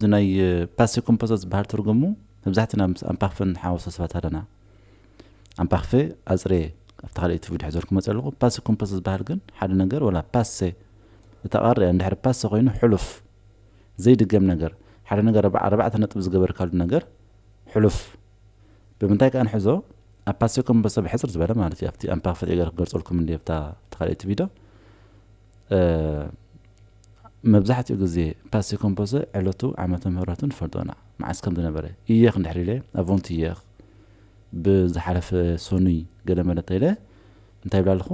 እዚ ናይ ፓሴ ኮምፖዘ ዝበሃል ትርጉሙ መብዛሕትና ምስ ኣምፓኽፈ ንሓወሶ ሰባት ኣለና። ኣምፓኽፈ ኣፅሬ ኣብቲ ካልኣይቲ ቪድዮ ሕዘልኩ መፀ ኣለኹ። ፓሴ ኮምፖዘ ዝበሃል ግን ሓደ ነገር ወላ ፓሴ እታ ቃሪ እያ። እንድሕር ፓሴ ኮይኑ ሕሉፍ ዘይድገም ነገር፣ ሓደ ነገር ኣርባ- ኣርባዕተ ነጥቢ ዝገበርካሉ ነገር ሕሉፍ። ብምንታይ ከኣ ንሕዞ? ኣብ ፓሴ ኮምፖዘ ብሕፅር ዝበለ ማለት እዩ። ኣብቲ ኣምፓኽፈ ገር ክገልፀልኩም እንዲ ኣብታ ካልኣይቲ ቪድዮ መብዛሕትኡ ግዜ ፓሴ ኮምፖዘ ዕለቱ ዓመተ ምህረቱ ንፈልጦና መዓስ ከም ዝነበረ እየኽ እንድሕር ኢለ ኣቮንት እየኽ ብዝሓለፈ ሰኑይ ገለ መለ ኢለ እንታይ ይብላ ኣለኹ?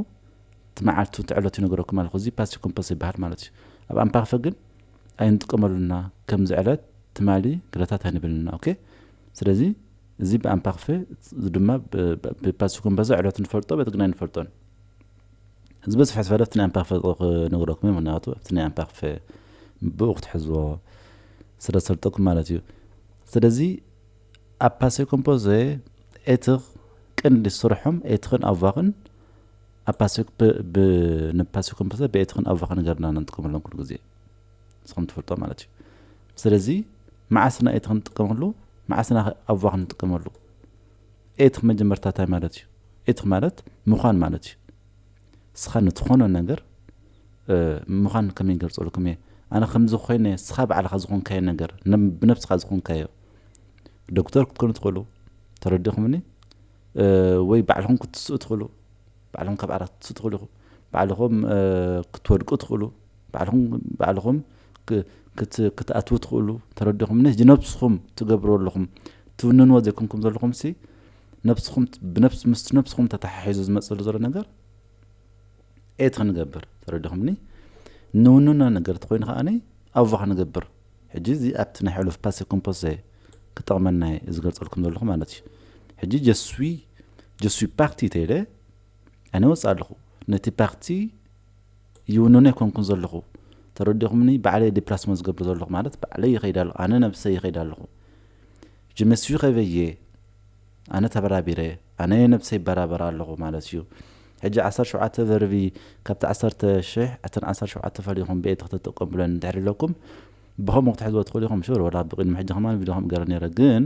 እቲ መዓልቱ እቲ ዕለቱ ይነገረኩም ኣለኹ። እዚ ፓሴ ኮምፖዘ ይበሃል ማለት እዩ። ኣብ ኣምፓኽፈ ግን ኣይንጥቀመሉና። ከምዚ ዕለት ትማሊ ገለታት ኣይንብልና። ኦኬ፣ ስለዚ እዚ ብኣምፓኽፈ እዚ ድማ ብፓሴ ኮምፖዘ ዕለቱ ንፈልጦ በቲ ግን ኣይንፈልጦን። እዚ በዝሕ ዝበለ ኣብቲ ናይ ኣምፓኽፈ ክነግረኩም እዩ። ምክንያቱ ኣብቲ ናይ ኣምፓኽፈ ብኡ ክትሕዝዎ ስለ ዝሰልጠኩም ማለት እዩ። ስለዚ ኣብ ፓሴ ኮምፖዘ ኤትኽ ቅንዲ ስርሖም ኤትኽን ኣቫኽን ኣብ ፓሴ ንፓሴ ኮምፖዘ ብኤትኽን ኣቫኽን ገርና ንጥቀመሎም ኩሉ ግዜ ንስኹም ትፈልጦ ማለት እዩ። ስለዚ መዓስና ኤትኽን ንጥቀመሉ፣ መዓስና ኣቫኽን ንጥቀመሉ? ኤትኽ መጀመርታ እንታይ ማለት እዩ? ኤትኽ ማለት ምዃን ማለት እዩ። እስኻ ንትኾኖ ነገር ምዃን ከመይ ይገልፀልኩም እየ? ኣነ ከምዚ ኮይነ እስኻ ባዕልኻ ዝኾንካዮ ነገር ብነብስኻ ዝኾንካዮ ዶክተር ክትኮኑ ትኽእሉ፣ ተረዲኹምኒ? ወይ ባዕልኹም ክትስኡ ትኽእሉ፣ ባዕልኹም ካብ ዓራት ክትስኡ ትኽእሉ ኢኹም። ባዕልኹም ክትወድቁ ትኽእሉ፣ ባዕልኹም ክትኣትዉ ትኽእሉ፣ ተረዲኹምኒ? ነብስኹም ትገብሩ ኣለኹም ትውንንዎ ዘይኮንኩም ዘለኹም ሲ ነብስኹም ብነብስ ምስ ነብስኹም ተተሓሒዙ ዝመፅሉ ዘሎ ነገር ኤት ክንገብር፣ ተረዲኹምኒ? ንውንኖ ነገር ተኮይኑ ከዓኒ ኣዋ ክንገብር። ሕጂ እዚ ኣብቲ ናይ ሕሉፍ ፓሴ ኮምፖዘ ክጠቕመና እየ ዝገልፀልኩም ዘለኹ ማለት እዩ። ሕጂ ጀስዊ ጀስዊ ፓርቲ ተይለ ኣነ ወፅእ ኣለኹ። ነቲ ፓርቲ ይውንኖ ኣይኮንኩን ዘለኹ፣ ተረዲኹምኒ? ባዕለይ ዲፕላስመ ዝገብር ዘለኹ ማለት ባዕለይ ይኸይድ ኣለኹ። ኣነ ነብሰይ ይኸይድ ኣለኹ። ጅመስዩ ከበየ ኣነ ተበራቢረ ኣነ ነብሰይ ይበራበር ኣለኹ ማለት እዩ። ሕጂ ዓሰርተ ሸውዓተ ቨርቢ ካብቲ ዓሰርተ ሽሕ እተን ዓሰርተ ሸውዓተ ፈሊኹም ብኤት ክትጥቀሙለን እንድሕር ኣለኩም ብኸምኡ ክትሕዝዎ ትኽእሉ ኢኹም። ሹር ወላ ብቅድሚ ሕጂ ከማን ቪድዮ ከም ገረ ነይረ ግን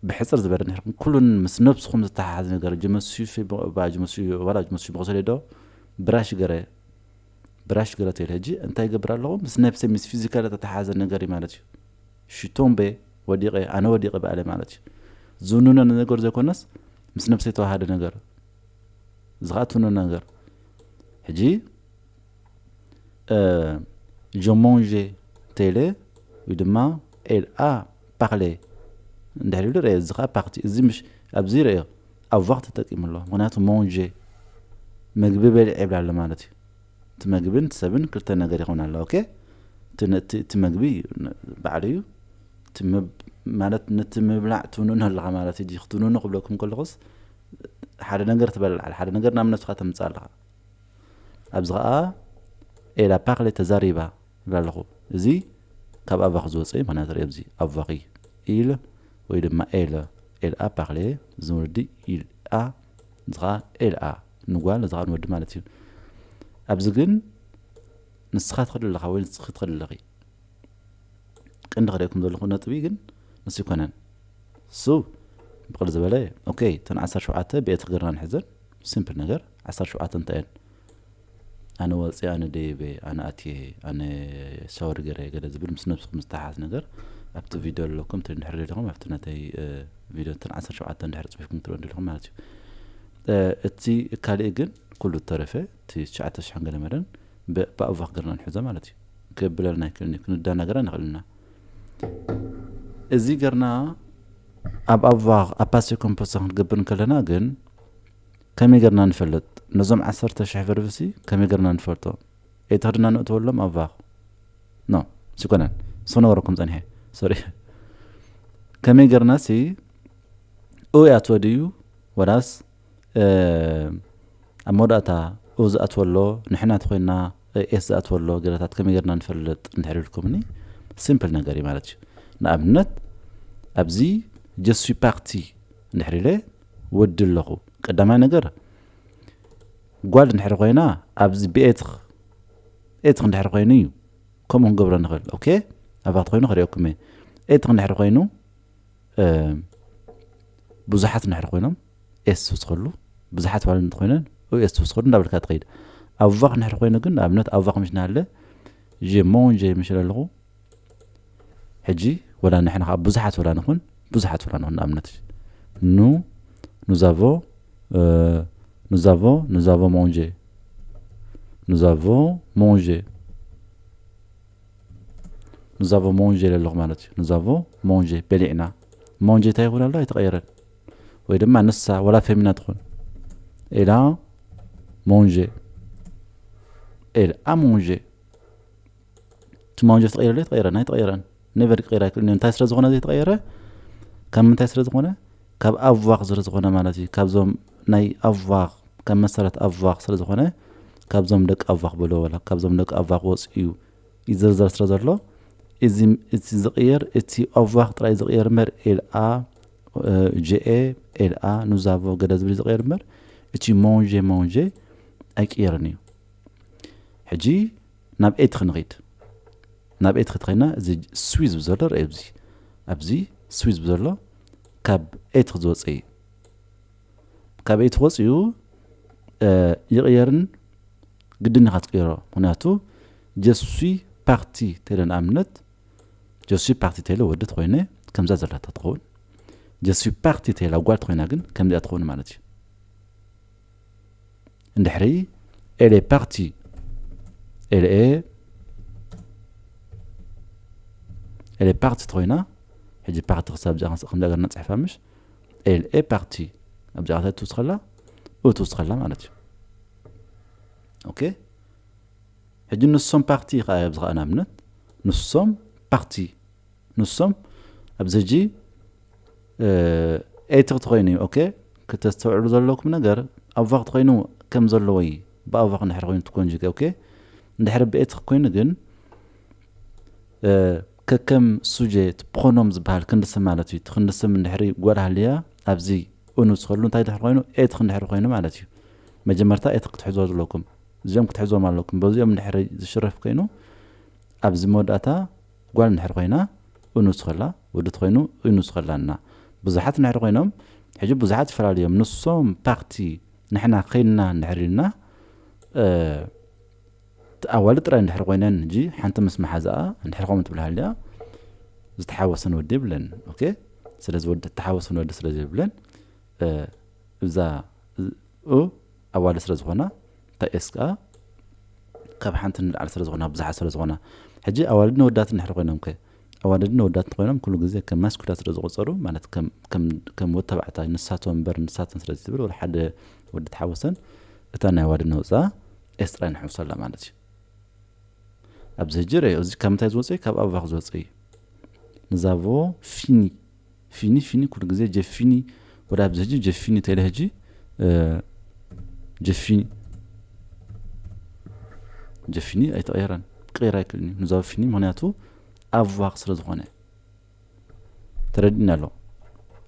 ብሕፅር ዝበለ ነርኩም ኩሉን ምስ ነብስኹም ዝተሓሓዝ ነገር ጅመስዩ ጅመስዩ ዋላ ጅመስዩ ብኸሰደዶ ብራሽ ገረ ብራሽ ገረ ተይለ ሕጂ እንታይ ይገብር ኣለኹ ምስ ነብሰይ ምስ ፊዚካል ተተሓሓዘ ነገር እዩ ማለት እዩ። ሽቶምቤ ወዲቐ ኣነ ወዲቐ በኣለ ማለት እዩ። ዝውንኖ ነገር ዘይኮነስ ምስ ነብሰይ ተዋሃደ ነገር እዚ ከዓ ትውንኖ ነገር ሕጂ ጀሞንže ተይለ ወይ ድማ ኤል ኣ ፓክሌ እንድሕር ኢሉ ርአ እዚ ከዓ ፓርቲ እዚ ምሽ ኣብዚ ርአዮ ኣቫኽ ተጠቂሙ ኣሎ። ምክንያቱ ሞንže መግቢ በሊዕ ይብላ ኣሎ ማለት እዩ። እቲ መግብን እቲ ሰብን ክልተ ነገር ይኸውን ኣሎ። ኦኬ እቲ መግቢ ባዕሉ እዩ ማለት ነቲ ምብላዕ ትውንኖ ኣለኻ ማለት እዩ። ክትውንኖ ክብለኩም ከለኹስ ሓደ ነገር ትበልዕ ሓደ ነገር ናብ ነብስኻ ተምፅእ ኣለኻ። ኣብዚ ከዓ ኤላ ፓክሌ ተዛሪባ ይብላ ኣለኹ። እዚ ካብ ኣቫኽ ዝወፀ እዩ። ምክንያቱ ርኢ ኣብዚ ኣቫኺ ኢል ወይ ድማ ኤለ ኤልኣ ፓክሌ ዝወዲ ኢልኣ እዚ ከዓ ኤልኣ ንጓል እዚ ከዓ ንወዲ ማለት እዩ። ኣብዚ ግን ንስኻ ትኽእል ኣለኻ ወይ ንስኺ ትኽእል ኣለኺ። ቅንዲ ክርእየኩም ዘለኹ ነጥቢ ግን ንሱ ይኮነን። ሱ ብቕል ዝበለ ኦኬ እተን ዓሰርተ ሸውዓተ ብኤት ክገርና ንሕዘን ሲምፕል ነገር ዓሰርተ ሸውዓተ እንታይ እየን? ኣነ ወፂ ኣነ ደይበ ኣነ ኣትየ ኣነ ሻወር ገረ ገለ ዝብል ምስ ነብስኩም ዝተሓዝ ነገር ኣብቲ ቪድዮ ኣለኩም እቲ እንድሕር ደለኹም ኣብቲ ነተይ ቪድዮ እተን ዓሰርተ ሸውዓተ እንድሕር ፅሒፍኩም ትርእዩ ደለኹም ማለት እዩ። እቲ ካልእ ግን ኩሉ ተረፈ እቲ ትሽዓተ ሽሕን ገለ መለን ብኣእቫኽ ገርና ንሕዞ ማለት እዩ። ክብለልና ይክእልን እዩ ክንዳናገራ ንኽእል ኢና። እዚ ገርና ኣብ ኣቫኽ ኣብ ፓሴ ኮምፖስተ ክንገብር እንከለና ግን ከመይ ገርና ንፈልጥ? ነዞም ዓሰርተ ሽሕ ቨርብሲ ከመይ ገርና ንፈልጦ? ኤትኽድና ንእትወሎም ኣቫኽ ኖ ሲኮነን ሶ ነበረኩም ጸኒሐ ሶሪ ከመይ ገርና ሲ ኡ ያትወ ድዩ ወላስ ኣብ መወዳእታ ኡ ዝኣትወሎ ንሕና ተኮይንና ኤስ ዝኣትወሎ ገለታት ከመይ ገርና ንፈልጥ እንድሕር ኢልኩምኒ ሲምፕል ነገር እዩ ማለት እዩ። ንኣብነት ኣብዚ ጀስዊ ፓርቲ እንድሕር ኢለ ወዲ ኣለኹ ቀዳማይ ነገር ጓል እንድሕር ኮይና ኣብዚ ብኤትኽ ኤትኽ እንድሕር ኮይኑ እዩ ከምኡ ክንገብሮ ንኽእል። ኦኬ፣ ኣቫኽ ተኾይኑ ከርእየኩም እየ። ኤትኽ እንድሕር ኮይኑ፣ እ፣ ብዙሓት እንድሕር ኮይኖም ኤስ ትወስኸሉ፣ ብዙሓት ማለት እንተኮይነን ኡ ኤስ ትወስኸሉ እንዳበልካ ትኸይድ። ኣቫኽ እንድሕር ኮይኑ ግን፣ ንኣብነት ኣቫኽ ምሽ ናለ že mange ምሽ ኣለኹ። ሕጂ ወላ ንሕና ከዓ ብዙሓት ወላ ንኹን፣ ብዙሓት ወላ ንኹን፣ ንኣብነት nous nous avons nous avons nous avons mangé nous avons mangé nous avons mangé ኣለኹ ማለት እዩ። Nous avons mangé፣ በሊዕና። Manger እንታይ ይኹን ኣሎ ኣይተቐየረን። ወይ ድማ ንሳ ወላ ፌሚና ትኹን፣ elle a mangé፣ elle a mangé። እቲ manger ተቐይረ ዶ ኣይተቐየረን? ኣይተቐየረን። Never ክቐይር ኣይክእልን እዩ። እንታይ ስለ ዝኾነ ዘይተቐየረ? ካብ ምንታይ ስለ ዝኾነ? ካብ ኣቫኽ ስለ ዝኾነ ማለት እዩ። ካብዞም ናይ ኣቫኽ፣ ካብ መሰረት ኣቫኽ ስለ ዝኾነ፣ ካብዞም ደቂ ኣቫኽ በሎ፣ ወላ ካብዞም ደቂ ኣቫኽ ወፂኡ እዩ ይዝርዘር ስለ ዘሎ፣ እዚ፣ እቲ ዝቕየር፣ እቲ ኣቫኽ ጥራይ ዝቕየር እምበር፣ elle a፣ እ፣ j'ai፣ elle a፣ nous avons ገለ ዝብል ዝቕየር እምበር፣ እቲ manger፣ manger ኣይቅየርን እዩ። ሕጂ ናብ ኤትኽ ንኺድ። ናብ ኤትኽ ተኸይና፣ እዚ suis ዝብል ዘሎ ርአ፣ ኣብዚ፣ ኣብዚ suis ዝብል ዘሎ ካብ ኤትኽ ዝወፀ እዩ። ካብ ኤትኽ ወፂኡ፣ እ፣ ይቕየርን ግድን ኢኻ ትቅይሮ። ምክንያቱ je suis parti ተይለ፣ ንኣብነት je suis parti ተይለ ወዲ ተኮይነ ከምዛ ዘላታ ትኸውን። Je suis parti ተይላ ጓል ተኮይና ግን ከምዚኣ ትኸውን ማለት እዩ። እንድሕሪ elle est partie፣ elle est elle est partie ተኮይና፣ ሕጂ partie ክሳብ እዚኣ ከምዚ ገርና ጽሕፋ ምሽ፣ elle est partie ኣብዚኣ ከ ትውስኸላ፣ ኡ ትውስኸላ ማለት እዩ። ኦኬ፣ ሕጂ nous sommes partis ከኣ ኣብዚ ከኣ ንኣብነት nous sommes partis፣ nous sommes ኣብዚ ሕጂ ኤትኽ ተኾይኑ እዩ። ኦኬ፣ ክተስተውዕሉ ዘለኩም ነገር ኣቫኽ ተኾይኑ ከም ዘለዎ እዩ። ብኣቫኽ እንድሕር ኮይኑ ትኮንጅገ፣ ኦኬ፣ እንድሕር ብኤትኽ ኮይኑ ግን፣ እ፣ ከከም ሱጀት ፕሮኖም ዝበሃል ክንዲ ስም ማለት እዩ። እቲ ክንዲ ስም እንድሕር ጓል ሃልያ ኣብዚ ኡ ንውስኸሉ እንታይ ድሕር ኮይኑ፣ ኤትኽ እንድሕር ኮይኑ ማለት እዩ። መጀመርታ ኤትኽ ክትሕዝዎ ዘለኩም፣ እዚኦም ክትሕዝዎም ኣለኩም። በዚኦም እንድሕር ዝሽረፍ ኮይኑ ኣብዚ መወዳእታ ጓል እንድሕር ኮይና ኡ ንውስኸላ፣ ወዲ ተኮይኑ ኡ ንውስኸላ እና ብዙሓት እንድሕር ኮይኖም፣ ሕጂ ብዙሓት ይፈላለዮም። Nous sommes partis ንሕና ከይንና እንድሕር ኢልና፣ እ፣ ኣዋልድ ጥራይ እንድሕር ኮይነን፣ ሕጂ ሓንቲ ምስ መሓዛኣ እንድሕር ከምኡ ትብል ሃልያ፣ ዝተሓወሰን ወዲ ይብለን። ኦኬ፣ ስለዚ ወዲ፣ ዝተሓወሰን ወዲ ስለ ዘይብለን፣ እ፣ እዛ ኡ ኣዋልድ ስለ ዝኾና፣ እታ ኤስ ከኣ ካብ ሓንቲ ንላዕሊ ስለ ዝኾና፣ ብዙሓት ስለ ዝኾና፣ ሕጂ ኣዋልድን ኣወዳትን እንድሕር ኮይኖም ከ፣ ኣዋልድን ኣወዳትን ኮይኖም ኩሉ ግዜ ከም ማስኩላ ስለ ዝቆጸሩ፣ ማለት ከም፣ ከም፣ ከም ወዲ ተባዕታይ ንሳቶም እምበር ንሳተን ስለ ዝብል፣ ወላ ሓደ ወዲ ተሓወሰን፣ እታ ናይ ኣዋልድ ነውጻ ኤስ ጥራይ ንሕውሰላ ማለት እዩ። ኣብዚ ሕጂ ርኣዮ፣ እዚ ካብ ምንታይ ዝወጸ እዩ? ካብ ኣቫኽ ዝወጸ እዩ። Nous avons fini፣ fini፣ fini ኩሉ ግዜ j'ai fini፣ ወደ ኣብዚ ሕጂ j'ai fini ተይለ ሕጂ፣ እ፣ j'ai fini፣ j'ai fini ኣይተቐየረን፣ ክቕየር ኣይክእልን እዩ። Nous avons fini ምክንያቱ ኣቫኽ ስለ ዝኾነ። ተረዲእና ኣሎ።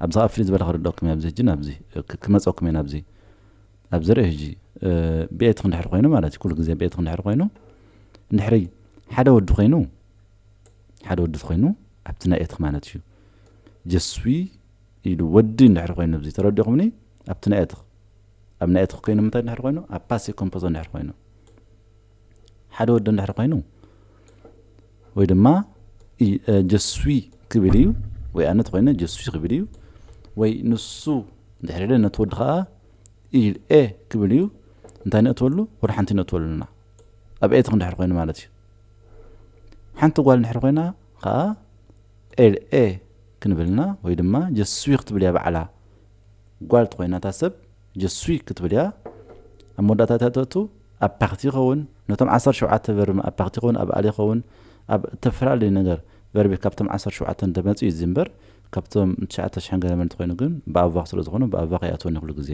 ኣብዚ ኸዓ ፍልይ ዝበለ ከረድኦኩም እየ። ኣብዚ ሕጂ ናብዚ ክ-፣ ክመፀኩም እየ ናብዚ። ኣብዚ ርእ ሕጂ፣ እ፣ ብኤትኽ እንድሕር ኮይኑ ማለት እዩ፣ ኩሉ ግዜ ብኤትኽ እንድሕር ኮይኑ፣ እንድሕሪ ሓደ ወዲ ኮይኑ፣ ሓደ ወዲ ኮይኑ ኣብቲ ናይ ኤትኽ ማለት እዩ። Je suis ኢሉ ወዲ እንድሕር ኮይኑ፣ ኣብዚ ተረዲኦኩምኒ? ኣብቲ ናይ ኤትኽ፣ ኣብ ናይ ኤትኽ ኮይኑ ምንታይ እንድሕር ኮይኑ? ኣብ passé composé እንድሕር ኮይኑ፣ ሓደ ወዲ እንድሕር ኮይኑ፣ ወይ ድማ ኢ-፣ እ፣ je suis ክብል እዩ፣ ወይ ኣነ ተኮይነ je suis ክብል እዩ፣ ወይ ንሱ እንድሕር ኢለ ነቲ ወዲ ከዓ il est ክብል እዩ። እንታይ ነእትወሉ? ወደ ሓንቲ ነእትወሉና። ኣብ ኤትኽ እንድሕር ኮይኑ ማለት እዩ። ሓንቲ ጓል እንድሕር ኮይና ከዓ elle est ክንብልና፣ ወይ ድማ je suis ክትብል እያ ባዕላ። ጓል ተኮይና እታ ሰብ je suis ክትብል እያ። ኣብ መወዳእታ እንታይ ተእቱ? ኣብ parti ይኸውን። ነቶም ዓሰርተ ሸውዓተ ቨርብ ኣብ parti ይኸውን፣ ኣብ ኣል ይኸውን፣ ኣብ እተፈላለዩ ነገር ቨርብ ካብቶም ዓሰርተ ሸውዓተ እንተመፅኡ እዩ እዚ እምበር፣ ካብቶም ትሽዓተ ሽሕን ገለ መን እንተኮይኑ ግን ብኣቫኽ ስለ ዝኾኑ ብኣቫኽ ይኣትወኒ ኩሉ ግዜ።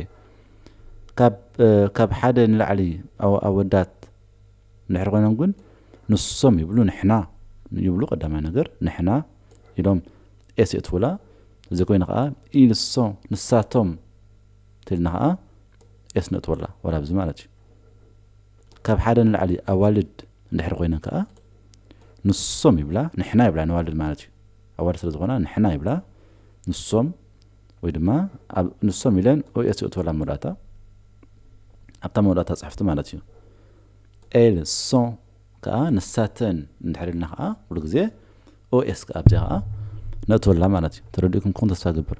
ካብ፣ እ፣ ካብ ሓደ ንላዕሊ ኣወ-፣ ኣወዳት እንድሕር ኮይኖም ግን ንሶም ይብሉ፣ ንሕና ይብሉ። ቀዳማይ ነገር ንሕና ኢሎም ኤስ የእትውላ። እዚ ኮይነ ከዓ ils sont ንሳቶም እንተልና ከዓ ኤስ ነእትወላ፣ ዋላ ኣብዚ ማለት እዩ። ካብ ሓደ ንላዕሊ ኣዋልድ እንድሕር ኮይነን ከዓ ንሶም ይብላ፣ ንሕና ይብላ፣ ነዋልድ ማለት እዩ። ኣዋልድ ስለ ዝኾና ንሕና ይብላ፣ ንሶም ወይ ድማ ኣብ ንሶም ኢለን ኦኤስ ይእትወላ መወዳእታ፣ ኣብታ መወዳእታ ጽሕፍቲ ማለት እዩ። ኤል ሶን ከዓ ንሳተን እንድሕር ኢልና ከዓ ኩሉ ግዜ ኦኤስ ከዓ ኣብዚኣ ከዓ ነእትወላ ማለት እዩ። ተረዲእኩም ክኹን ተስፋ ገብር።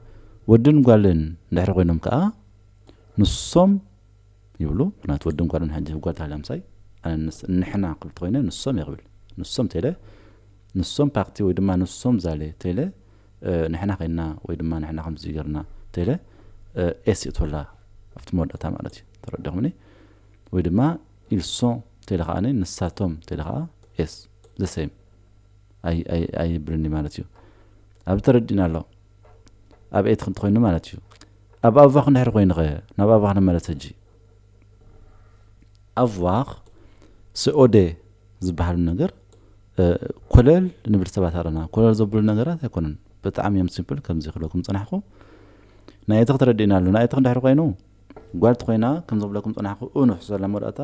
ወድን ጓልን እንድሕር ኮይኖም ከዓ ንሶም ይብሉ። ምክንያቱ ወድን ጓልን ሕጂ ጓል ተሃልያ ምሳይ ኣነ ንስ- ንሕና ክብል ተኮይነ ንሶም እየ ክብል። ንሶም ተለ ንሶም ፓርቲ ወይ ድማ ንሶም ዛለ ተለ ንሕና ከይና ወይ ድማ ንሕና ከምዚ ገርና ተለ ኤስ ይእትወላ ኣብቲ መወዳእታ ማለት እዩ። ተረዲኹምኒ? ወይ ድማ ኢልሶ ተለ ከዓ ንሳቶም ተለ ከዓ ኤስ ዘሰይም ኣይብልኒ ማለት እዩ። ኣብ ተረዲና ኣሎ። ኣብ ኤት ክንተኮይኑ ማለት እዩ። ኣብ ኣቫኽ እንድሕር ኮይንኸ ናብ ኣቫኽ ንመለስ ሕጂ። ኣቫኽ ስኦዴ ዝበሃል ነገር ኮለል ንብል ሰባት ኣለና። ኮለል ዘብሉ ነገራት ኣይኮኑን። ብጣዕሚ እዮም ሲምፕል። ከምዚ ክብለኩም ፀናሕኩ። ናይ ኤትኽ ተረዲእና ኣሎ። ናይ ኤትኽ እንድሕር ኮይኑ ጓል ተኮይና ከም ዘብለኩም ፀናሕኩ ኡ ንሕሰላ መወዳእታ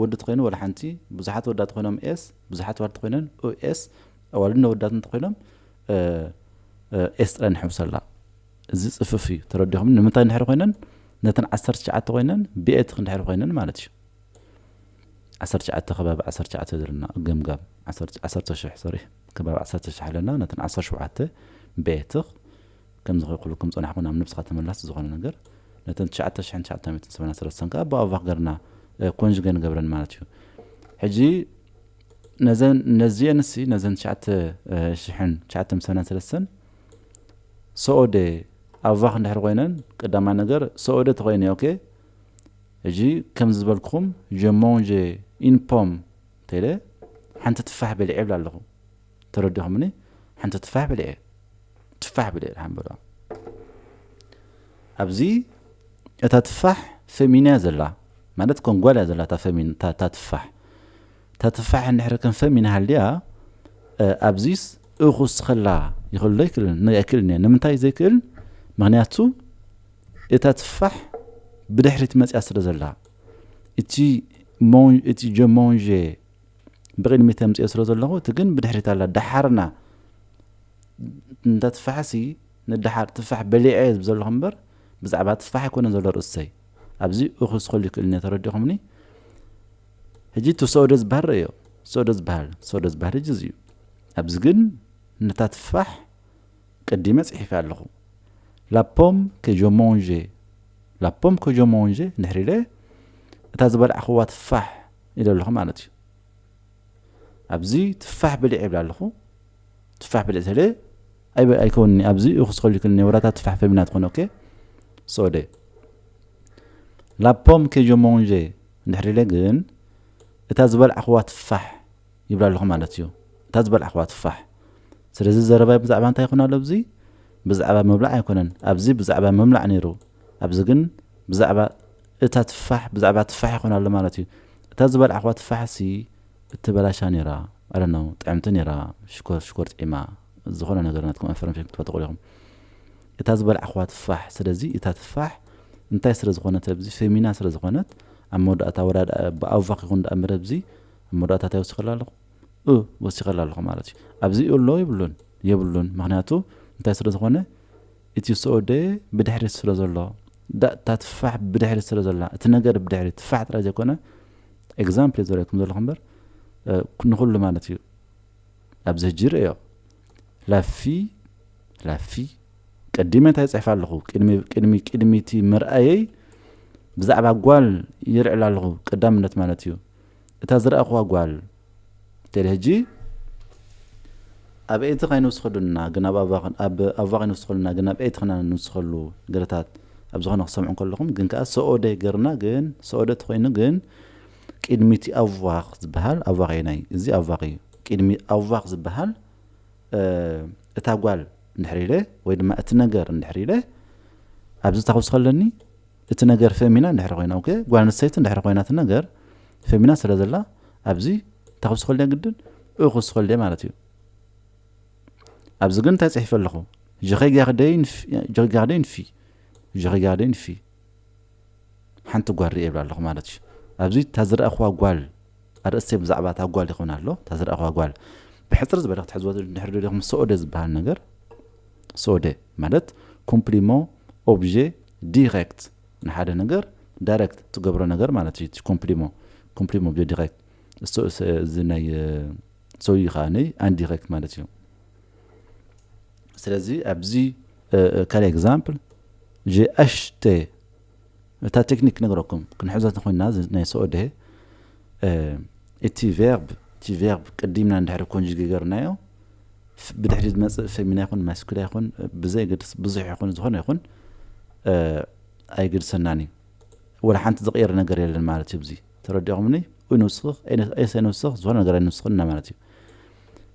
ወዲ ተኮይኑ ወላ ሓንቲ ብዙሓት ወዳት ኮይኖም ኤስ ብዙሓት ዋልድ ኮይነን ኡ ኤስ ኣዋልድን ወዳትን ተኮይኖም ኤስ ጥራይ ንሕውሰላ። እዚ ፅፍፍ እዩ። ተረዲኹም? ንምንታይ እንድሕር ኮይነን ነተን ዓሰርተ ትሽዓተ ኮይነን ብኤትኽ እንድሕር ኮይነን ማለት እዩ። ዓሰርተ ትሽዓተ ከባቢ ዓሰርተ ትሽዓተ ዘለና ገምጋም ዓሰርተ ሽሕ ሶሪ ከባቢ ዓሰርተ ሽሕ ኣለና። ነተን ዓሰርተ ሸውዓተ ብኤትኽ ከምዚ ክብለኩም ፀናሕኩ ናብ ነብስኻ ተመላስ ዝኾነ ነገር ነተን ትሽዓተ ሽሕን ትሽዓተ ሚእትን ሰማንያን ሰለስተን ከዓ ብኣቫኽ ገርና ኮንጅገ ንገብረን ማለት እዩ። ሕጂ ነዘን ነዚአን ሲ ነዘን ትሽዓተ ሽሕን ትሽዓተ ሚእትን ሰማንያን ሰለስተን ሰኦደ ኣቫኽ እንድሕር ኮይነን ቀዳማይ ነገር ሰኦደ ተኮይነ ኦኬ። ሕጂ ከም ዝበልኩኹም ጀሞንጀ ኢንፖም ተለ ሓንቲ ትፋሕ በሊዐ ይብል ኣለኹ። ተረዲኹምኒ? ሓንቲ ትፋሕ በሊዐ ትፋሕ በሊዐ ሓንበሎ ኣብዚ እታ ትፋሕ ፈሚንያ ዘላ ማለት ኮንጓል እያ ዘላ እታ ፈሚን እታ እታ ትፋሕ እታ ትፋሕ እንድሕር ከም ፈሚን ሃልያ ኣብዚስ እኹስኸላ ይኽእል ዶ ይክእል ኣይክእልን እየ ንምንታይ ዘይክእል ምክንያቱ እታ ትፋሕ ብድሕሪት መፅያ ስለ ዘላ እቲ ሞን- እቲ ጀሞንže ብቕድሚት ተምፅኦ ስለ ዘለኹ እቲ ግን ብድሕሪት ኣላ ዳሓርና እንተ ትፋሕሲ ንዳሓር ትፋሕ በሊዐ እየ ዝብ ዘለኹ እምበር ብዛዕባ ትፋሕ ኣይኮነ ዘሎ ርእሰይ ኣብዚ እኹስ ክል ይክእልኒ ተረዲኹምኒ ሕጂ እቲ ሰኦደ ዝበሃል ርእዮ ሰኦደ ዝበሃል ሰኦደ ዝበሃል ሕጂ እዚ እዩ ኣብዚ ግን ነታ ትፋሕ ቀዲመ ጽሒፈ ኣለኹ la pomme que je mange la pomme que je mange እንድሕር ኢለ እታ ዝበላዕኽዋ ትፋሕ ኢለ ኣለኹ ማለት እዩ ኣብዚ ትፋሕ ብሊዕ ይብል ኣለኹ ትፋሕ ብሊዕ ስለ ኣይከውንኒ ኣብዚ እኹስ ከሊክልኒ ወራታት ትፋሕ ፈሚና ትኾነ ኦኬ ሰኦደ la pomme que je mange እንድሕር ኢለ ግን እታ ዝበላዕኽዋ ትፋሕ ይብል ኣለኹ ማለት እዩ እታ ዝበላዕኽዋ ትፋሕ ስለዚ ዘረባይ ብዛዕባ እንታይ ይኹን ኣሎ ኣብዚ ብዛዕባ ምብላዕ ኣይኮነን ኣብዚ ብዛዕባ ምምላዕ ነይሩ ኣብዚ ግን ብዛዕባ እታ ትፋሕ ብዛዕባ ትፋሕ ይኾን ኣሎ ማለት እዩ እታ ዝበላዕኽዋ ትፋሕ ሲ እትበላሻ ነይራ ኣለነው ጥዕምቲ ነይራ ሽኮር ሽኮር ጥዒማ ዝኾነ ነገር ናትኩም ኣንፈረንፌ ክትፈትቑ ኢኹም እታ ዝበላዕኽዋ ትፋሕ ስለዚ እታ ትፋሕ እንታይ ስለ ዝኾነት ኣብዚ ፌሚና ስለ ዝኾነት ኣብ መወዳእታ ወዳ ብኣቫክ ይኹን ደኣ ምረ ኣብዚ ኣብ መወዳእታ እንታይ ወሲኸላ ኣለኹ እ ወሲኸላ ኣለኹ ማለት እዩ ኣብዚ ኣሎ ይብሉን የብሉን ምክንያቱ እንታይ ስለ ዝኾነ እቲ ሰኦደ ብድሕሪት ስለ ዘሎ እታ ትፋሕ ብድሕሪት ስለ ዘላ እቲ ነገር ብድሕሪት ትፋሕ ጥራይ ዘይኮነ ኤግዛምፕል ዘረኩም ዘለኹ እምበር ንኩሉ ማለት እዩ ኣብዚ ሕጂ ርእዮ la fille la fille ቀዲመ እንታይ ይፅሕፍ ኣለኹ ቅድሚ ቅድሚ ቅድሚ እቲ ምርኣየይ ብዛዕባ ጓል ይርዕል ኣለኹ ቀዳምነት ማለት እዩ እታ ዝረኣኹዋ ጓል እንተኢለ ሕጂ ኣብ ኤቲ ከይንውስኸሉና ግን ኣብ ኣቫ ኣብ ኣቫ ከይንውስኸሉና ግን ኣብ ኤቲ ከና ንውስኸሉ ገለታት ኣብ ዝኾነ ክሰምዑ ከለኹም ግን ከዓ ሰኦደ ገርና ግን ሰኦደ ተኮይኑ ግን ቅድሚ እቲ ኣቫኽ ዝበሃል ኣቫኽ እዩ ናይ እዚ ኣቫኽ እዩ ቅድሚ ኣቫኽ ዝበሃል እታ ጓል እንድሕር ኢለ ወይ ድማ እቲ ነገር እንድሕር ኢለ ኣብዚ ተኸውስ ከለኒ እቲ ነገር ፈሚና እንድሕር ኮይና ኦኬ ጓል ኣንስተይቲ እንድሕር ኮይና እቲ ነገር ፈሚና ስለ ዘላ ኣብዚ ተኸውስ ከለኒ ግድን እኹስ ከለኒ ማለት እዩ ኣብዚ ግን እንታይ ፅሒፈ ኣለኹ ጀኸጊያክደይ ንፊ ሓንቲ ጓል ርእ ይብል ኣለኹ ማለት እዩ ኣብዚ እታ ዝረኣኽዋ ጓል ኣርእስተ ብዛዕባ እታ ጓል ይኾን ኣሎ እታ ዝረኣኽዋ ጓል ብሕፅር ዝበለ ክትሕዝዎ እንድሕር ደሊኹም፣ ሰኦደ ዝበሃል ነገር፣ ሰኦደ ማለት complément objet direct፣ ንሓደ ነገር ዳይሬክት ትገብሮ ነገር ማለት እዩ። complément complément objet direct፣ እዚ ናይ ሰውዩ ከዓ ኢንዲሬክት ማለት እዩ። ስለዚ ኣብዚ ካልእ ኤግዛምፕል፣ j'ai acheté፣ እታ ቴክኒክ ክነግረኩም ክንሕዞ እንተኮይና፣ ናይ ሰኦደ እቲ ቨርብ እቲ ቨርብ ቅዲምና እንድሕር ኮንጅጌ ገርናዮ፣ ብድሕሪ ዝመፅእ ፌሚና ይኹን ማስኩላ ይኹን ብዘይገድስ፣ ብዙሕ ይኹን ዝኾነ ይኹን ኣይገድሰናን እዩ። ወላ ሓንቲ ዝቕየር ነገር የለን ማለት እዩ። እዚ ተረዲኹምኒ? ንውስኽ ኤሰ ንውስኽ ዝኾነ ነገር ኣይንውስኽን እና ማለት እዩ።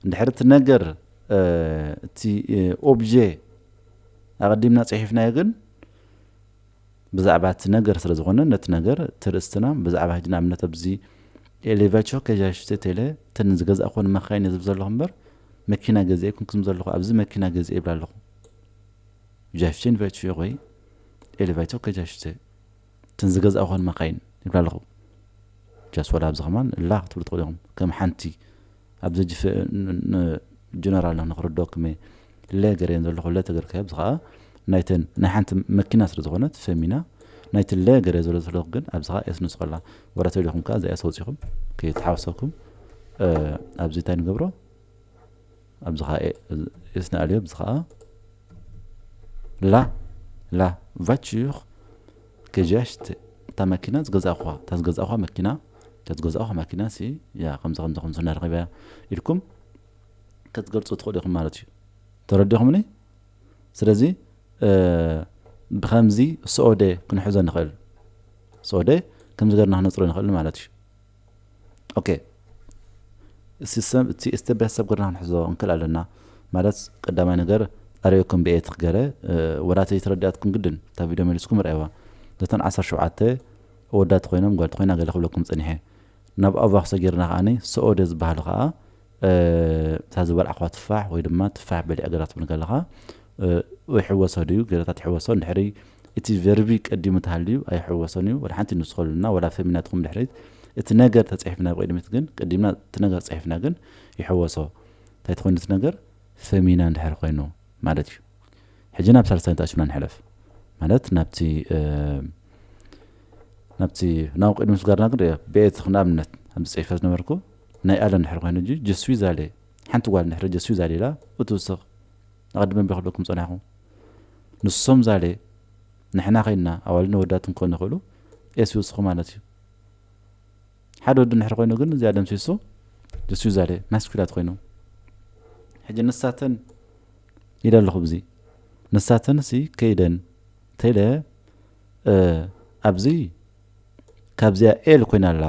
እንድሕር እቲ ነገር እቲ ኦብጀ ኣቐዲምና ፅሒፍናዮ ግን ብዛዕባ እቲ ነገር ስለ ዝኾነ፣ ነቲ ነገር እቲ ርእስትና ብዛዕባ ሕጂ ንኣብነት ኣብዚ les voitures que j'ai achetées ቴለ፣ እተን ዝገዛእኹን መካይን እየ ዝብል ዘለኹ እምበር መኪና ገዚኤ ኣይኮንኩን ዘለኹ። ኣብዚ መኪና ገዚኤ ይብል ኣለኹ። J'ai acheté une voiture ወይ les voitures que j'ai achetées፣ እተን ዝገዛእኹን መካይን ይብል ኣለኹ። ጃስ ወላ ኣብዚ ከማን ላ ክትብሉ ትኽእሉ ኢኹም። ከም ሓንቲ ኣብዚ ጀነራል ንክርደኩም እየ ለ ገረየን ዘለኹ። ለ ተገርካዮ፣ እዚ ከዓ ናይተን ናይ ሓንቲ መኪና ስለ ዝኾነት ፌሚና ናይቲ ለ ገረየ ዘሎ ዘለኹ ግን ኣብዚ ከዓ ኤስ ንስኸላ ወራተ ኢኹም ከዓ እዚኣ ሰውፂኹም ከይተሓወሰኩም ኣብዚ እንታይ ንገብሮ? ኣብዚ ከዓ ኤስ ንኣልዮ። ኣብዚ ከዓ la la voiture que j'ai achetée፣ እታ መኪና ዝገዛእኹዋ፣ እታ ዝገዛእኹዋ መኪና፣ እታ ዝገዛእኹዋ መኪና ሲ ያ ከምዚ ከምዚ ከምዚ እናረኺበያ ኢልኩም ክትገልፁ ትኽእሉ ኢኹም ማለት እዩ። ተረዲኹምኒ? ስለዚ ብከምዚ ሰኦደ ክንሕዞ ንኽእል፣ ሰኦደ ከምዚ ገርና ክነፅሮ ንኽእል ማለት እዩ። ኦኬ፣ እቲ ስቴፕ ባይ ስቴፕ ገርና ክንሕዞ እንክእል ኣለና። ማለት ቀዳማይ ነገር ኣርእየኩም ብኤት ክገረ ወላ ተይተረዳትኩም ግድን እታ ቪድዮ መሊስኩም ርኣይዋ። ነተን ዓሰርተ ሸውዓተ ወዳት ኮይኖም ጓል ኮይና ገለ ክብለኩም ፀኒሐ። ናብ ኣቫክሰ ጌርና ከዓኒ ሰኦደ ዝበሃል ከዓ እታ ዝበልዕኳ ትፋሕ ወይ ድማ ትፋሕ በሊዐ ገላ ትብል ከለኻ ይሕወሶ ድዩ? ገለታት ይሕወሶ። እንድሕሪ እቲ ቨርቢ ቀዲሙ ተሃልዩ ኣይሕወሶን እዩ። ወላ ሓንቲ ንስኸሉና ወላ ፈሚና ትኹም ድሕሪት እቲ ነገር ተፅሒፍና ብቅድሚት ግን ቀዲምና እቲ ነገር ፅሒፍና ግን ይሕወሶ። እንታይ ትኾይኑ እቲ ነገር ፈሚና እንድሕር ኮይኑ ማለት እዩ። ሕጂ ናብ ሳልሳይ ተኣሽምና ንሕለፍ ማለት ናብቲ ናብቲ ናብ ቅድሚ ስጋርና ግን ብኤት ንኣብነት ኣብዚ ፅሒፈ ዝነበርኩ ናይ ኣለ እንድሕር ኮይኑ ጂ ጀስዊ ዛሌ ሓንቲ ጓል እንድሕር ጀስዊ ዛሌ ኢላ እትውስኽ ኣቐድመ ቢክልኩም ፀናኹ ንሶም ዛሌ ንሕና ኸይንና ኣዋልድን ወዳትን ክኾኑ ይኽእሉ ኤስ ይውስኹ ማለት እዩ። ሓደ ወዲ እንድሕር ኮይኑ ግን እዚኣ ደምሲሱ ጀስዊ ዛሌ ማስኩላት ኮይኑ ሕጂ ንሳተን ኢለ ኣለኹ ብዚ ንሳተን ሲ ከይደን ተይለ ኣብዚ ካብዚኣ ኤል ኮይና ኣላ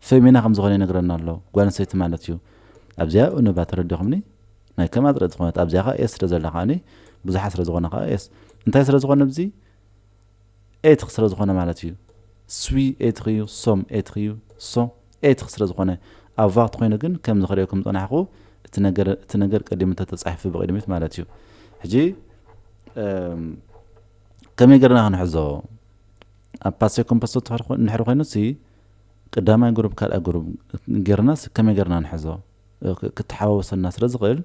ፈሚና ከም ዝኾነ ይነግረና ኣሎ ጓል ኣንስተይቲ ማለት እዩ። ኣብዚኣ ኡንባ ተረዲኹምኒ ናይ ከማ ዝረእ ዝኾነት ኣብዚኣ ኸዓ ኤስ ስለ ዘላ ከዓኒ ብዙሓት ስለ ዝኾነ ኸዓ ኤስ እንታይ ስለ ዝኾነ ብዚ ኤትኽ ስለ ዝኾነ ማለት እዩ። ስዊ ኤትኽ እዩ ሶም ኤትኽ እዩ ሶ ኤትኽ ስለ ዝኾነ ኣቫክት ኮይኑ ግን ከም ዝኽርእየኩም ዝፀናሕኩ እቲ ነገር ቀዲሙ እንተተፃሒፉ ብቅድሚት ማለት እዩ። ሕጂ ከመይ ገርና ክንሕዞ ኣብ ፓሴ ኮምፐሶ እንድሕር ኮይኑ ሲ ቀዳማይ ግሩብ ካልኣይ ግሩብ ገርና ከመይ ገርና ንሕዞ ክተሓዋወሰና ስለ ዝኽእል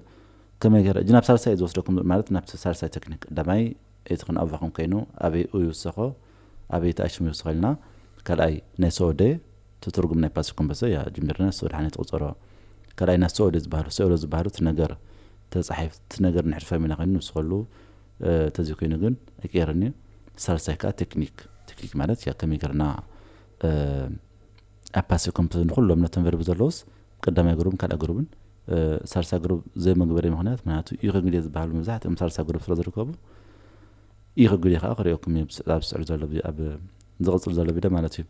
ከመይ ገረ እጂ ናብ ሳልሳይ ዝወስደኩም ማለት ናብቲ ሳልሳይ ቴክኒክ ቀዳማይ እቲ ክንኣባኹም ኮይኑ ኣበይ ይውሰኾ ኣበይ ተኣሽሙ ይውስኸልና ካልኣይ ናይ ሰኦደ ትትርጉም ናይ ፓሲኮምበሰ ያ ጅምርና ሰኦደ ሓነ ትቁፀሮ ካልኣይ ናይ ሰኦደ ዝበሃሉ ሰኦደ ዝበሃሉ እቲ ነገር ተፃሒፍ እቲ ነገር ንሕድፈ ሚና ኮይኑ ንውስኸሉ ተዚ ኮይኑ ግን ኣይቀየረኒ ሳልሳይ ከዓ ቴክኒክ ቴክኒክ ማለት ያ ከመይ ገርና ኣብ ፓሲኮምበሰ ንኩሎም ነቶም ቨርብ ዘለውስ ቀዳማይ ግሩብን ካልኣይ ግሩብን ሳልሳይ ግሩብ ዘይመግበሪ ምክንያት ምክንያቱ ኢኮግሊየ ዝበሃሉ መብዛሕትኦም ሳልሳይ ግሩብ ስለ ዝርከቡ ኢኮግሊየ ከዓ ክሪኦኩም ኣብ ስዕል ዘሎ ኣብ ዝቕፅል ዘሎ ቪድዮ ማለት እዩ።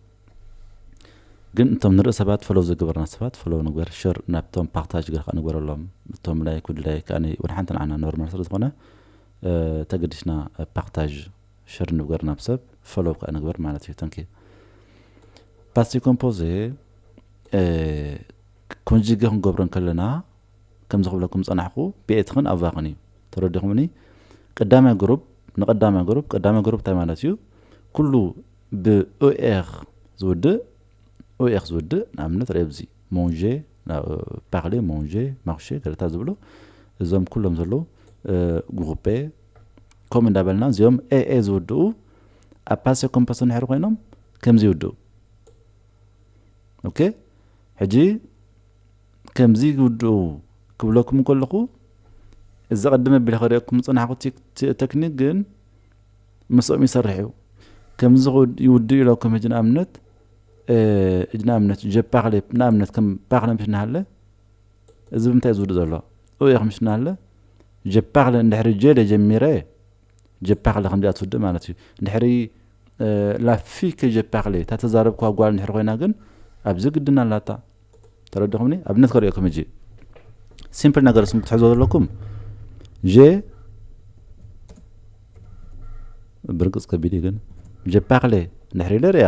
ግን እቶም ንርኢ ሰባት ፈሎው ዝገበርና ሰባት ፈሎው ንግበር ሽር ናብቶም ፓርታጅ ገርካ ንግበረሎም እቶም ላይክ ውድ ላይክ ኣነ ወደ ሓንቲ ንዓና ኖርማል ስለ ዝኾነ ተገዲስና ፓርታጅ ሽር ንግበር ናብ ሰብ ፈሎው ከዓ ንግበር ማለት እዩ። ተንኪ ፓስቲ ኮምፖዜ ኮንጅገ ክንገብሮ እንከለና ከምዚ ክብለኩም ዝፀናሕኩ ብኤትኽን ኣባኽን እዩ። ተረዲኹምኒ? ቀዳማይ ግሩብ ንቀዳማይ ግሩብ ቀዳማይ ግሩብ እንታይ ማለት እዩ? ኩሉ ብኡኤኽ ዝውድእ ኡኤኽ ዝውድእ ንኣብነት ርኢ ኣብዚ ሞንže ናብ parler, manger, marcher ገለታ ዝብሉ እዞም ኩሎም ዘለዉ groupe ከምኡ እንዳበልና እዚኦም ኤ ኤ ዝውድኡ ኣብ passé composé እንድሕር ኮይኖም ከምዚ ይውድኡ። ኦኬ ሕጂ ከምዚ ይውድኡ ክብለኩም ከለኹ እዚ ቅድም ኣቢለ ከርእየኩም ዝፅናሕኩ ቴክኒክ ግን ምስኦም ይሰርሕ እዩ። ከምዚ ይውድኡ ኢለኩም ሕጂ ንኣብነት ሕጂ ንኣብነት je parle ንኣብነት ከም parle ምሽ እናሃለ እዚ ብምንታይ ዝውድእ ዘሎ ኡ ኢኹም ምሽ እናሃለ je parle እንድሕሪ ጀ ጀሚረ je parle ከምዚኣ ትውድእ ማለት እዩ። እንድሕሪ la fille que je parle እታ ተዛረብኩዋ ጓል እንድሕር ኮይና ግን ኣብዚ ግድና ኣላታ። ተረዲኹምኒ? ኣብነት ከርእየኩም ሕጂ ሲምፕል ነገር ስም ክትሕዞ ዘለኩም je ብርግፅ ከቢድ እዩ ግን je parle እንድሕር ኢለ ርያ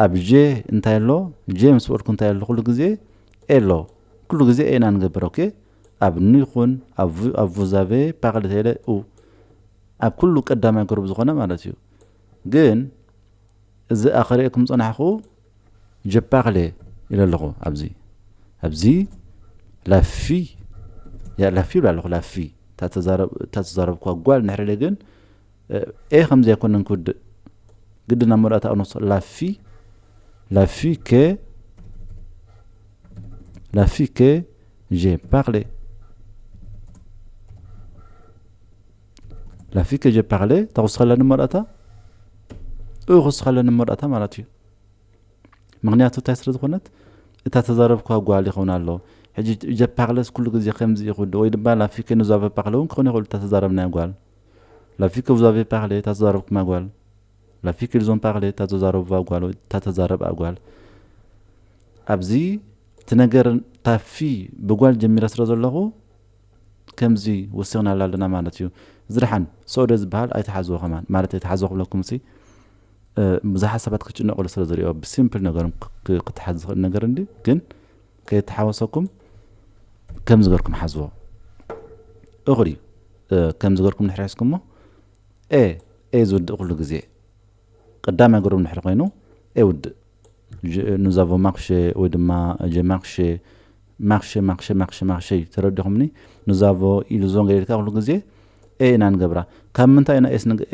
ኣብ ጀ እንታይ ኣሎ ጀ ምስ በልኩ እንታይ ኣሎ ኩሉ ግዜ ኤ ኣሎ ኩሉ ግዜ ኤ ኢና ንገብር ኦኬ ኣብ ኑ ይኹን ኣብ vous avez parlé ተለ ኡ ኣብ ኩሉ ቀዳማይ ግሩፕ ዝኾነ ማለት እዩ ግን እዚ ኣኸሪኤኩም ፀናሕኹ je parle ኢለ ኣለኹ ኣብዚ ኣብዚ la fille ya la fille ይብላ ኣለኹ la fille እታ ተዛረብኳ ጓል እንድሕር ኢለ ግን ኤ ከምዚ ኣይኮነን ክውድእ ግድን ኣብ መወዳእታ ኣቕንሶ la fille la fille que la fille que je parle la fille que je parle ተኽስኸለኒ መወዳእታ ኡ ክስኸለኒ መወዳእታ ማለት እዩ ምክንያቱ እንታይ ስለ ዝኾነት እታ ተዛረብኳ ጓል ይኸውን ኣሎ ሕጂ je parle ስ ኩሉ ግዜ ከምዚ ይኹድ ወይ ድማ la fille que nous avons parlé እውን ክኾን ይኽእል እታ ተዛረብናያ ጓል la fille que vous avez parlé እታ ተዛረብኩማ ጓል la fille qu'ils ont parlé እታ ተዛረብዋ ጓል ወይ እታ ተዛረብኣ ጓል ኣብዚ እቲ ነገር እታ fille ብጓል ጀሚረ ስለ ዘለኹ ከምዚ ወሲኽናላ ኣለና ማለት እዩ ዝድሓን ሰኦደ ዝበሃል ኣይተሓዝዎ ከማን ማለት ኣይተሓዝዎ ክብለኩም ሲ ብዙሕ ሓሳባት ክጭነቁሉ ስለ ዝሪኦ ብሲምፕል ነገሮም ክትሓዝ ዝኽእል ነገር እንዲ ግን ከየተሓወሰኩም ከምዚ ገርኩም ሓዝዎ እኹል እዩ ከምዚ ገርኩም ንሕር ሒዝኩሞ ኤ ኤ ዝውድእ ኩሉ ግዜ ቀዳማይ ግሩፕ ንድሕር ኮይኑ ኤ ውድእ nous avons marché ወይ ድማ je marché marché marché marché marché ተረዲኹምኒ nous avons ils ont ገይርካ ኩሉ ግዜ ኤ ኢና ንገብራ ካብ ምንታይ ኢና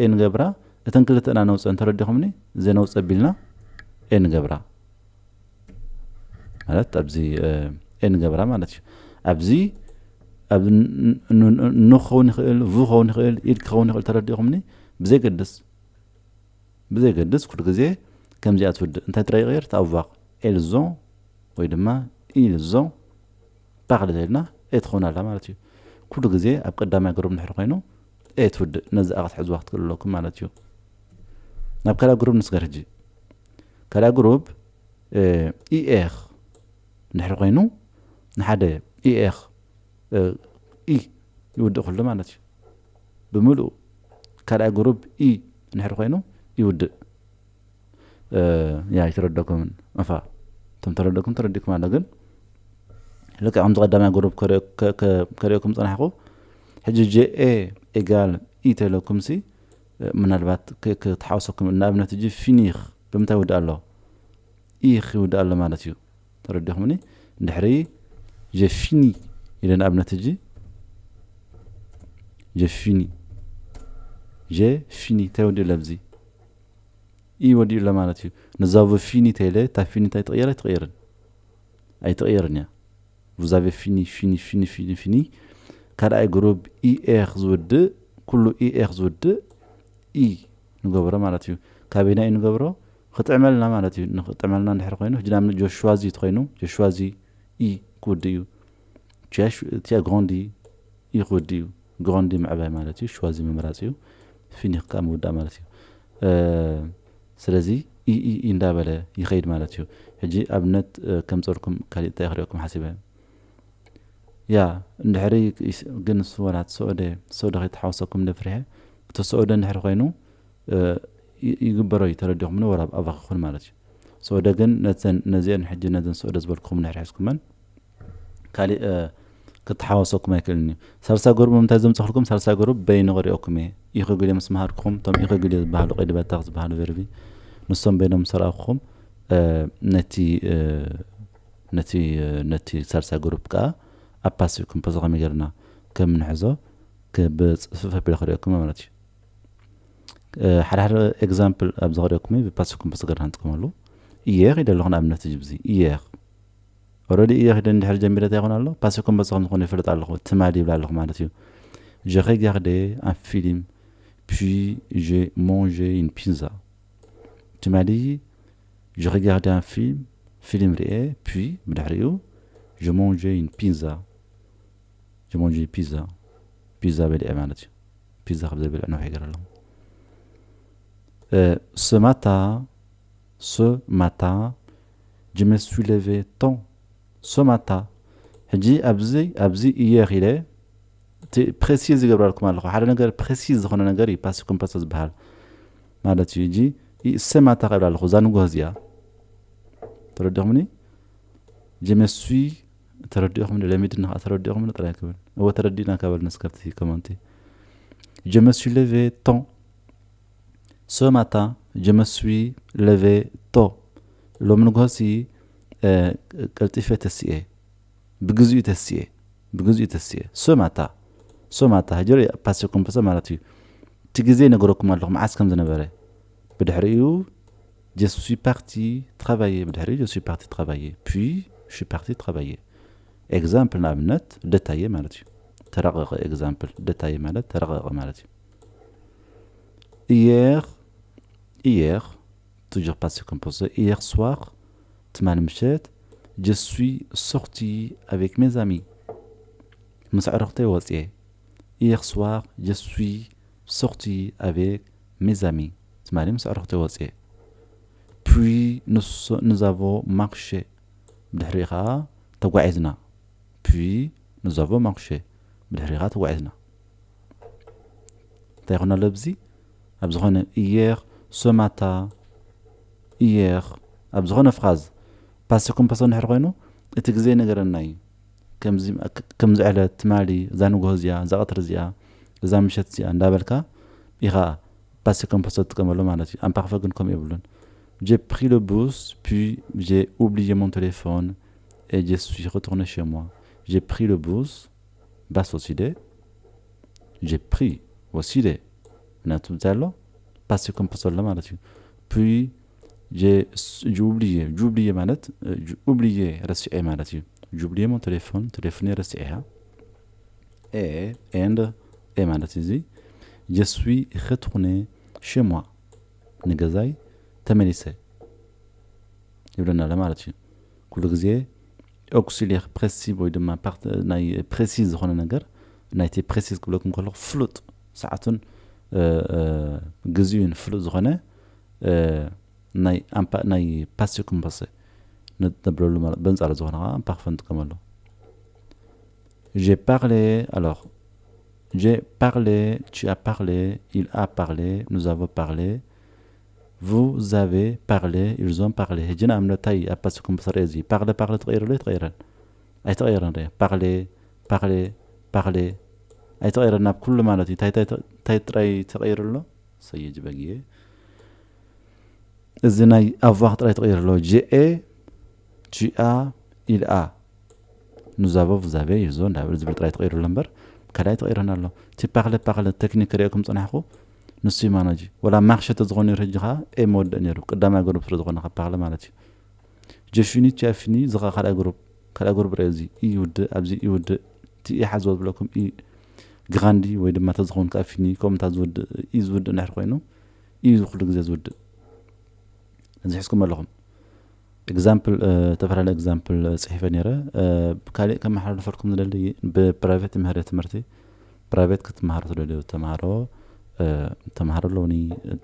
ኤ ንገብራ እተን ክልተ ኢና ነውፅአን ተረዲኹምኒ ዘነውፀ ቢልና ኤ ንገብራ ማለት ኣብዚ ኤ ንገብራ ማለት እዩ ኣብዚ ኑ ክኸውን ይኽእል ቭ ክኸውን ይኽእል ኢድ ክኸውን ይኽእል ተረዲኹምኒ ብዘይገድስ ብዘይገድስ ኩሉ ግዜ ከምዚኣ ትውድእ እንታይ ጥራይ ይቕየር ታኣዋቕ ኤልዞ ወይ ድማ ኢልዞ ፓክሊ ተልና ኤ ትኸውን ኣላ ማለት እዩ ኩሉ ግዜ ኣብ ቀዳማይ ግሩብ ንድሕር ኮይኑ ኤ ትውድእ ነዚ ኣቕት ሕዝዋ ክትክእሉ ኣለኩም ማለት እዩ ናብ ካልኣ ግሩብ ንስገር ሕጂ ካልኣ ግሩብ ኢኤኽ እንድሕር ኮይኑ ንሓደ ኢኤኽ ኢ ይውድእ ኩሉ ማለት እዩ ብምሉኡ ካልኣይ ግሩብ ኢ እንድሕር ኮይኑ ይውድእ ያ ይተረደኩምን እፋ እቶም ተረደኩም ተረዲኩም ኣሎ ግን ልክዕ ከምዚ ቀዳማይ ግሩብ ከርእየኩም ፅናሕኩ ሕጂ ጀኤ ኤጋል ኢ ተለኩም ሲ ምናልባት ክትሓወሰኩም ንኣብነት እጂ ፊኒኽ ብምንታይ ይውድእ ኣሎ ኢኽ ይውድእ ኣሎ ማለት እዩ ተረዲኹምኒ እንድሕሪ ጀፊኒ ኢለ ንኣብነት እጂ ጀፊኒ ጀፊኒ እንታይ ወዲኡ ለብዚ ኢ ወዲኡ ኣሎ ማለት እዩ ንዛቡ ፊኒ ተይለ እታ ፊኒ እንታይ ትቕየር ኣይትቕየርን ኣይትቕየርን እያ vous avez fini fini fini fini fini ካልኣይ ግሩብ ኢኤኽ ዝውድእ ኩሉ ኢኤኽ ዝውድእ ኢ ንገብሮ ማለት እዩ ካበይናይ ንገብሮ ክጥዕመልና ማለት እዩ ንክጥዕመልና እንድሕር ኮይኑ ሕጂ ናብ ጆሽዋዚ ትኮይኑ ጆሽዋዚ ኢ ክውድእ እዩ ቲያ ግሮንዲ ኢ ክውድእ እዩ ግሮንዲ ምዕባይ ማለት እዩ ሽዋዚ ምምራፅ እዩ ፊኒክ ከዓ ምውዳእ ማለት እዩ ስለዚ ኢኢኢ እንዳበለ ይኸይድ ማለት እዩ ሕጂ ኣብነት ከምፀልኩም ካሊእ እንታይ ክሪኦኩም ሓሲበ ያ እንድሕሪ ግን ንሱ ወላ ተሰኦደ ተሰኦደ ከይተሓወሰኩም እንደ ፍርሐ እቲ ተሰኦደ እንድሕሪ ኮይኑ ይግበሮ እዩ ተረዲኹምኒ ወላ ኣባኺኹን ማለት እዩ ተሰኦደ ግን ነዘን ነዚአን ሕጂ ነዘን ተሰኦደ ዝበልኩኹም እንድሕሪ ሒዝኩመን ካሊእ ክተሓወሰኩም ኣይክእልን እዩ ሳልሳይ ግሩብ ምምታይ ዘምፅኽልኩም ሳልሳይ ግሩብ በይኑ ክሪኦኩም እየ ኢኸግልዮ ምስ መሃርኩኹም እቶም ኢኸግልዮ ዝበሃሉ ቀይዲ በታኽ ዝበሃሉ ቨርቢ ንሶም በይኖም ምስ ረኣኹኹም ነቲ ነቲ ነቲ ሳልሳይ ግሩፕ ከዓ ኣብ ፓሲቭ ኮምፖዘ ከመይ ጌርና ከም ንሕዞ ብፅፍፍ ኣቢለ ክርእየኩም ማለት እዩ። ሓደ ሓደ ኤግዛምፕል ኣብዚ ክርእየኩም እዩ። ብፓሲቭ ኮምፖዘ ጌርና ንጥቀመሉ። እየ ኺደ ኣለኹ ንኣብነት እዚ ብዚ እየ ኦረዲ እየ ኺደ እንድሕር ጀሚረ እንታይ ይኾን ኣሎ? ፓሲቭ ኮምፖዘ ከም ዝኾነ ይፈልጥ ኣለኹ። ትማሊ ይብል ኣለኹ ማለት እዩ። Je regardais un film, puis j'ai mangé une pizza. ትማሊ je regardais un film, ፊልም ርኤ፣ puis ብድሕሪኡ je mangeais une pizza. Je mangeais pizza. ፒዛ በሊዐ ማለት እዩ። ፒዛ ካብ ዘይበልዐ ነውሕ ይገር ኣለኹ። Ce matin, ce matin, je me suis levé tôt. Ce matin. ሕጂ ኣብዚ ኣብዚ እየ ኺደ እቲ ፕሬሲዝ ይገብረልኩም ኣለኹ። ሓደ ነገር ፕሬሲዝ ዝኾነ ነገር እዩ ፓሲቭ ኮምፖዘ ዝበሃል ማለት እዩ። ሕጂ ሰማታ ክብል ኣለኹ። እዛ ንግሆ እዚኣ ተረዲኹምኒ? Je me suis ተረዲኹም ለሚድና ከዓ ተረዲኹም ጥራይ ክብል እወ ተረዲእና ካበል ነስከብቲ ኮመንቲ Je me suis levé tôt. Ce matin, je me suis levé tôt. ሎሚ ንግሆ ሲ ቀልጢፈ ተሲኤ፣ ብግዚኡ ተሲኤ፣ ብግዚኡ ተሲኤ። Ce matin, ce matin ሕጂ ፓሲቭ ኮምፖዘ ማለት እዩ። እቲ ግዜ ነገረኩም ኣለኹ መዓስ ከም ዝነበረ። ብድሕሪኡ je suis parti travailler፣ ብድሕሪኡ je suis parti travailler፣ puis je suis parti travailler። ኤግዛምፕል ንኣብነት ደታየ ማለት እዩ። ተረቐቐ። ኤግዛምፕል ደታየ ማለት ተረቐቐ ማለት እዩ። Hier, hier, toujours passé composé, hier soir ትማሊ ምሸት je suis sorti avec mes amis፣ ምስ ኣዕሩኽተይ ወፅየ። Hier soir, je suis sorti avec mes amis ትማሊ ምስ ኣዕሩኽተይ ወፅየ። Puis nous, nous avons marché ብድሕሪኡ ከዓ ተጓዒዝና። Puis nous avons marché ብድሕሪኡ ከዓ ተጓዒዝና። እንታይ ይኾን ኣሎ ኣብዚ ኣብ ዝኾነ hier ce matin hier ኣብ ዝኾነ ፍራዝ ፓሲቭ ኮምፖዘ እንድሕር ኮይኑ እቲ ግዜ ነገረና እዩ። ከምዚ ዕለት ትማሊ እዛ ንግሆ እዚኣ እዛ ቀትሪ እዚኣ እዛ ምሸት እዚኣ እንዳበልካ ኢኻ ፓሲቭ ኮምፖዘ ትጥቀመሉ ማለት እዩ። ኣምፓኽፈ ግን ከምኡ የብሉን። J'ai pris le bus puis j'ai oublié mon téléphone et je suis retourné chez moi. J'ai pris le bus ባስ ወሲደ j'ai pris ወሲደ ምክንያቱ እንታይ ኣሎ ፓሲቭ ኮምፖዘ ኣሎ ማለት እዩ። Puis j'ai oublié j'ai oublié ማለት oublié ረሲዐ ማለት እዩ። J'ai oublié mon téléphone ቴሌፎን ረሲዐ። Et and et ማለት እዚ je suis retourné chez moi ንገዛይ ተመሊሰ ይብለና ኣሎ ማለት እዩ። ኩሉ ግዜ ኦክሲሊየር ፕሬሲቭ ወይ ድማ ናይ ፕሬሲዝ ዝኾነ ነገር ናይቲ ፕሬሲዝ ክብለኩም ከለኹ ፍሉጥ ሰዓቱን ግዜኡን ፍሉጥ ዝኾነ ናይ ፓሲቭ ኮምፖዘ ነብለሉ በንፃር ዝኾነ ከዓ ኣምፓኽፈ ንጥቀመሉ። J'ai parlé alors j'ai parlé tu as parlé il a parlé nous avons parlé vous avez parlé ils ont parlé ሕጂ ንኣብነት እንታይ ኣብ ፓሲቭ ኮምፖዘ ርእ እዚ parler parler ተቐይሩ ኣሎ ኣይተቐየረን ኣይተቐየረን ርእ parler parler parler ኣይተቐየረን ናብ ኩሉ ማለት እዩ እንታይ ጥራይ ተቐይሩ ኣሎ ሰየጅ በግየ እዚ ናይ avoir ጥራይ ተቐይሩ ኣሎ j'ai tu as il a nous avons vous avez ils ont እንዳብል ዝብል ጥራይ ተቐይሩ ኣሎ እምበር ካልእ ኣይተቐይረን ኣሎ። እቲ parler parler ቴክኒክ ክርእየኩም ዝፀናሕኩ ንሱ እዩ ማለት እዩ። ወላ marcher ተዝኾነ ነይሩ ሕጂ ከዓ et መወድእ ነይሩ ቀዳማይ ገሩብ ስለ ዝኾነ ካብ parler ማለት እዩ። J'ai fini tu as fini እዚ ከዓ ካልኣይ ገሩብ ካልኣይ ገሩብ ርእ እዚ እዩ ይውድእ ኣብዚ ይውድእ እቲ ሓዝዎ ዝብለኩም grandi ወይ ድማ ተዝኸውን ከዓ fini ከምኡ እንታይ ዝውድእ እዩ ዝውድእ እንድሕር ኮይኑ እዩ ኩሉ ግዜ ዝውድእ። እዚ ሒዝኩም ኣለኹም። ኤግዛምፕል ዝተፈላለዩ ኤግዛምፕል ፅሒፈ ነይረ። ካሊእ ከመሓላልፈልኩም ዝደሊ ብፕራይቬት ይምህር እየ ትምህርቲ። ፕራይቬት ክትመሃሩ ትደልዩ ተምሃሮ ተምሃሮ ኣለውኒ።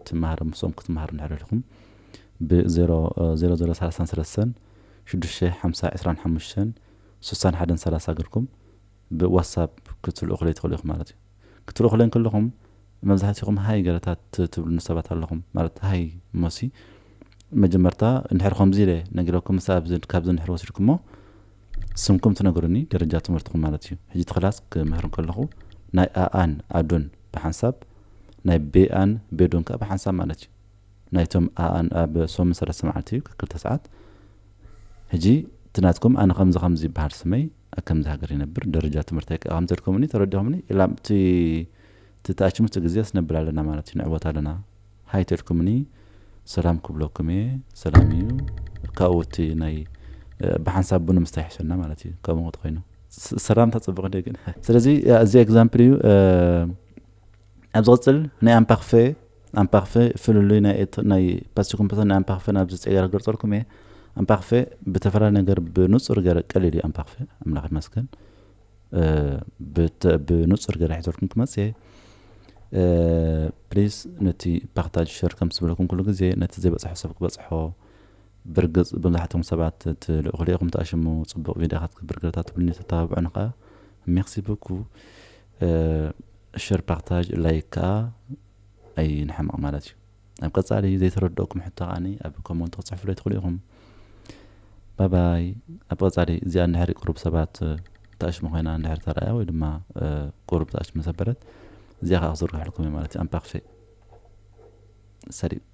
ትምሃሮ ምስኦም ክትመሃሩ እንድሕር ኢልኩም ብ ዜሮ ዜሮ ሰላሳን ሰለስተን ሽዱሽተ ሓምሳ ዕስራን ሓሙሽተን ስሳን ሓደን ሰላሳ ገርኩም ብዋትሳፕ ክትልእኹለይ ትኽእሉ ኢኹም ማለት እዩ። ክትልእኹለይ እንከለኹም መብዛሕትኹም ሃይ ገለታት ትብሉኒ ሰባት ኣለኹም ማለት ሃይ ሞሲ መጀመርታ እንድሕር ከምዚ ኢለ ነጊረኩም ምስ ኣብዚ ካብዚ እንድሕር ወሲድኩሞ ስምኩም ትነግሩኒ ደረጃ ትምህርትኹም ማለት እዩ። ሕጂ እቲ ክላስ ክምህር እንከለኹ ናይ ኣኣን ኣዱን ብሓንሳብ ናይ ቤኣን ቤዱን ከዓ ብሓንሳብ ማለት እዩ። ናይቶም ኣኣን ኣብ ሶምን ሰለስተ መዓልቲ እዩ ክልተ ሰዓት። ሕጂ እቲ ናትኩም ኣነ ከምዚ ከምዚ ይበሃል ስመይ፣ ኣብ ከምዚ ሃገር ይነብር፣ ደረጃ ትምህርተይ ከኣ ከምዚ ኢልኩምኒ ተረዲኹምኒ። ኢላ እቲ እቲ ተኣችሙቲ ግዜስ ነብል ኣለና ማለት እዩ፣ ንዕወት ኣለና። ሃይ ተልኩምኒ ሰላም ክብለኩም እየ። ሰላም እዩ። ካብኡ እቲ ናይ ብሓንሳብ ቡን ምስታይ ይሕሸና ማለት እዩ። ከምኡ ክኾይኑ ሰላምታ ጽቡቕ እንደ ግን ስለዚ እዚ ኤግዛምፕል እዩ። ኣብ ዝቕጽል ናይ ኣምፓክፌ ኣምፓክፌ ፍልሉይ ናይ ፓስቲ ኮምፒተር ናይ ኣምፓክፌ ናብ ዝጸገር ክገልጸልኩም እየ። ኣምፓክፌ ብተፈላለየ ነገር ብንጹር ገረ ቀሊል እዩ። ኣምፓክፌ ኣምላኽ ይመስገን ብንጹር ገረ ሒዘልኩም ክመጽእ እየ። ፕሊስ ነቲ ፓክታጅ ሸር ከም ዝብለኩም ኩሉ ግዜ ነቲ ዘይበጽሖ ሰብ ክበጽሖ ብርግጽ ብብዛሕቶም ሰባት እቲ ልእኹ ልኢኹም ተኣሽሙ ጽቡቕ ቪድዮታት ክብርግርታት ትብልኒ ተተባብዑ ንኸ ሜክሲ ብኩ ሸር ፓክታጅ ላይክ ከኣ ኣይንሕመቕ ማለት እዩ። ኣብ ቀጻሊ ዘይተረድኦኩም ሕቶ ከኣኒ ኣብ ኮመንት ክጽሕፉለይ ትኽእሉ ኢኹም። ባባይ። ኣብ ቀጻሊ እዚኣ እንድሕሪ ቁሩብ ሰባት ተኣሽሙ ኮይና እንድሕር ተረኣያ ወይ ድማ ቁሩብ ተኣሽሙ ሰበረት እዚኣ ከዓ ክዝርግሐልኩም እዩ ማለት እዩ። ኣምፓክፌ ሰሊም።